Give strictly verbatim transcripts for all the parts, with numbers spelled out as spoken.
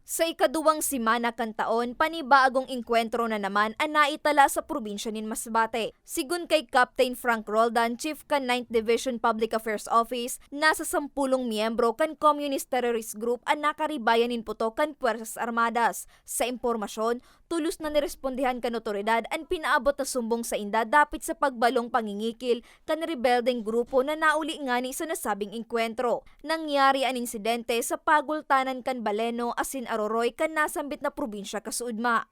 Sa ikaduwang semana kan taon, panibagong engkwentro na naman an naitala sa probinsya nin Masbate. Sigon kay Captain Frank Roldan, Chief kan Ninth Division Public Affairs Office, nasa sampulong miyembro kan Communist Terrorist Group an nakaribayan nin putok kan Puwersas Armadas. Sa impormasyon, tolos na nirespondihan kan otoridad an pinaabot na sumbong sainda dapit sa pagbalong pangingikil kan rebeldeng grupo na nauli ngani sa nasabing engkwentro. Nangyari an insidente sa pagultanan kan Baleno asin Aroroy kan nasambit na probinsya kasuodma.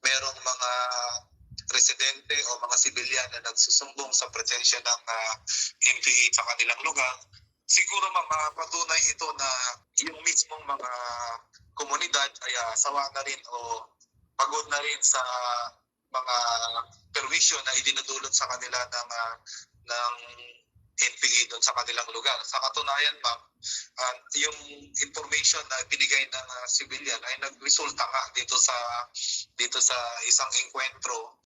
Merong mga residente o mga sibilyan na nagsusumbong sa presensya ng, ah, N P A sa kanilang lugar. Siguro ma-, mapatunay ito na yung mismong mga komunidad ay, ah, sawa na rin o pagod na rin sa mga perwisyo na idinudulot sa kanila ng, ah, ng N P A doon sa kanilang lugar. Sa katunayan, ma'am, ah, yung information na binigay ng, ah, civilian ay nagresulta nga dito sa, dito sa isang engkwentro.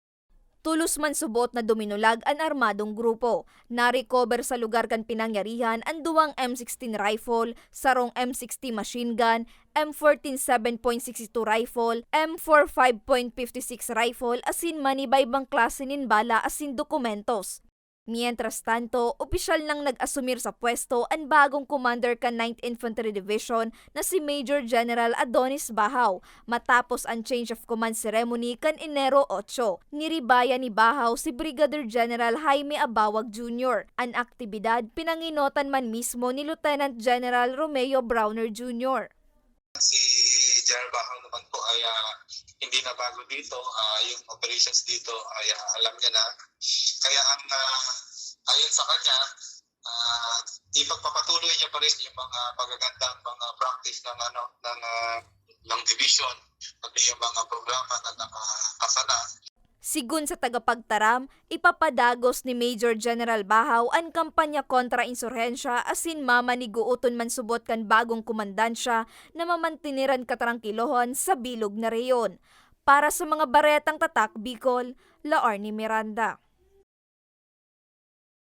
Tolos man subot na duminulag an armadong grupo. Na-recover sa lugar kan pinangyarihan an duwang M sixteen rifle, sarong M sixty machine gun, M fourteen seven point six two rifle, M four five point fifty six rifle, asin man iba-ibang klase nin bala asin dokumentos. Mientras tanto, opisyal nang nag-asumir sa pwesto an bagong commander kan Ninth Infantry Division na si Major General Adonis Bahaw, matapos an change of command ceremony kan Enero otso. Niribayan ni Bahaw si Brigadier General Jaime Abawag Junior. An aktibidad pinangenotan man mismo ni Lieutenant General Romeo Brawner Junior. Si General Bahaw naman po ay, ah, hindi na bago dito. Ah, yung operations dito ay, ah, alam niya na. Kaya ang, ah, ayon sa kanya, ah, ipagpapatuloy niya pa rin yung mga magagandang mga practice ng, ano, ng, ah, ng division, pati yung mga programa na nakakasana. Sigon sa tagapagtaram, ipapadagos ni Major General Bahaw an kampanya kontra insurhensya asin mamanigooton man subot kan bagong komandansya na mamantener an katrangkilohan sa bilog na rehiyon. Para sa mga baretang Tatak Bicol, Laarni Miranda.